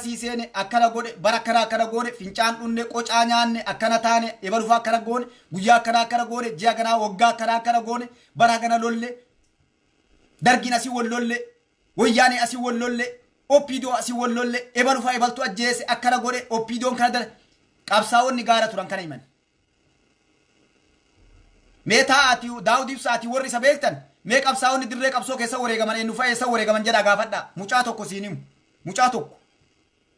Akkasii seene, akkana godhe, bara akkana akkana goone, fincaan dhunne, qocaa nyaanne, akkana taane, ebalufaa akkana goone, guyyaa akkana akkana goone, ji'a kanaa, waggaa akkana akkana goone, bara kana lolle, dargiin asii wal lolle, wayyaanee asii wal lolle, OPDO asii wal lolle, ebalufaa ebaltu ajjeese, akkana godhe, OPDOn kana dala. Qabsaa'onni gaara turan kana himan. Mee taa'aati Daawud Ibsaati, warri isa beektan, mee qabsaa'onni dirree qabsoo keessa wareegaman eenyu fa'a, eessa wareegaman jedhaa gaafadhaa. Mucaa tokko siin himu. Mucaa tokko.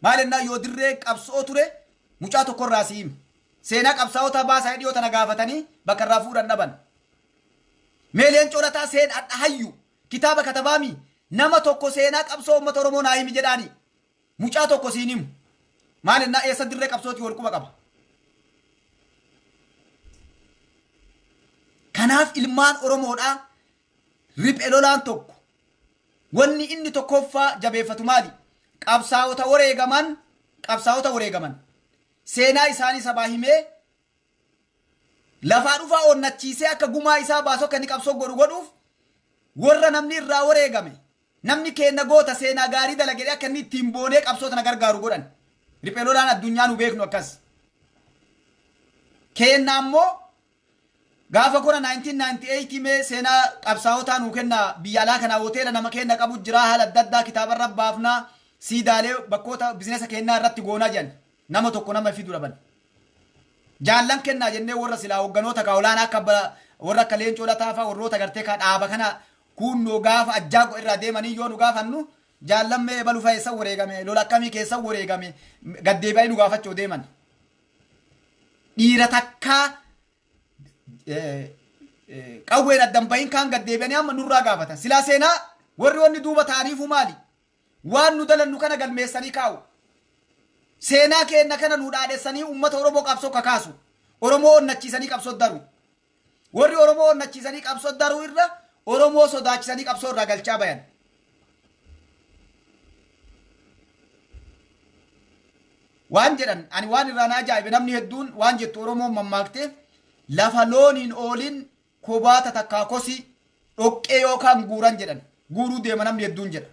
Maal ennaa yoo dirree qabsoo ture mucaa tokko irraa si himu. Seenaa qabsaa'ota baasaa dhiyoo tana gaafatanii bakka irraa fuudhan dhaban. Mee Leencoo Lataa seen adha hayyu kitaaba katabaami, nama tokko seenaa qabsoo uummata Oromoo naa himi jedhaani. Mucaa tokko siin himu. Maal ennaa eessa dirree qabsootii wal quba qaba. Kanaaf ilmaan Oromoodhaa, riphe lolaan tokko wanni inni tokkoffaa jabeeffatu maali? Qabsaa'ota wareegaman, qabsaa'ota wareegaman seenaa isaanii sabaa himee lafaa dhufaa onnachiisee akka gumaa isaa baasu, akka inni qabsoo godhu godhuuf, warra namni irraa wareegame, namni keenna goota seenaa gaarii dalagee akka inni ittiin boonee qabsoo tana gargaaru godhan. Riphee lolaan addunyaa nu beeknu akkas. Keenna ammoo gaafa kora 1998 mee seenaa qabsaa'otaa nuu kenna, biyya alaa kanaa hoteela nama kenna qabu jira, haala adda addaa kitaabarra baafnaa, siidaalee bakkoota bizinesa kennaa irratti goonaa jedhan, nama tokko nama fidu dhaban. Jaallan kennaa jennee warra silaa hogganoota ka olaanaa akka warra akka Leencoo Lataa fa'aa, warroota gartee ka dhaaba kana kuunnoo gaafa ajjaago irraa deemanii yoo nu gaafannu, jaallan mee ebalu fa'a eessa wareegame, lola akkamii keessa wareegame, gaddeebi'anii nu gaafachuu deeman. Dhiira takkaa qawween addan bahin kaan gaddeebi'anii amma nurraa gaafatan. Silaa seenaa warri wanni duuba ta'aniifu maali? Waan nu dalannu kana galmeessanii kaa'u. Seenaa keenna kana nu dhaadhessanii uummata Oromoo qabsoo kakaasu. Oromoo onnachiisanii qabsoo daru. Warri Oromoo onnachiisanii qabsoo daruu irra Oromoo sodaachisanii qabsoo irraa galchaa bayan. Waan jedhan ani waan irraa na ajaa'ibe, namni hedduun waan jettu, Oromoon mammaakte, lafa looniin oolin kobaata takkaa kosii dhoqqee yookaan guuran jedhan, guuruu deema namni hedduun jedha.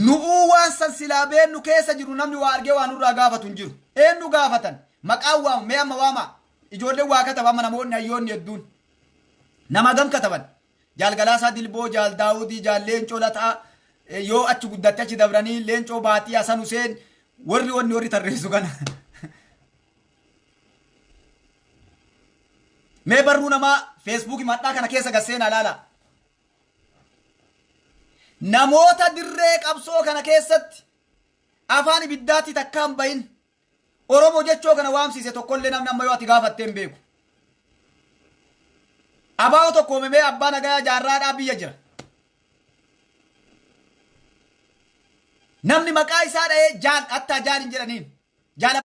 Nu'uu waan san silaa beennu keessa jiru, namni waa argee waan nurraa gaafatu hin jiru. Eenyu gaafatan? Maqaan waamu mee amma waamaa. Ijoolleen waa kataba amma, namoonni hayyoonni hedduun. Nama gam kataban? Jaal Galaasaa Dilboo, Jaal Daawudii, Jaal Leencoo Lataa, yoo achi guddatte achi dabranii Leencoo Baatii, Hasan Huseen, warri wanni warri tarreessu kana. Mee barruu namaa Feesbuukii madhaa kana keessa gad seenaa ilaala. Namoota dirree qabsoo kana keessatti afaan ibiddaatti takkaan bahin Oromoo jechoo kana waamsiise tokkollee namni amma yoo ati gaafattee hin beeku. Abaa'oo tokko uumamee abbaa nagayaa jaarraadhaa biyya jira. Namni maqaa isaa dha'ee jaal hattaa jaal hin jedhaniin. Jaal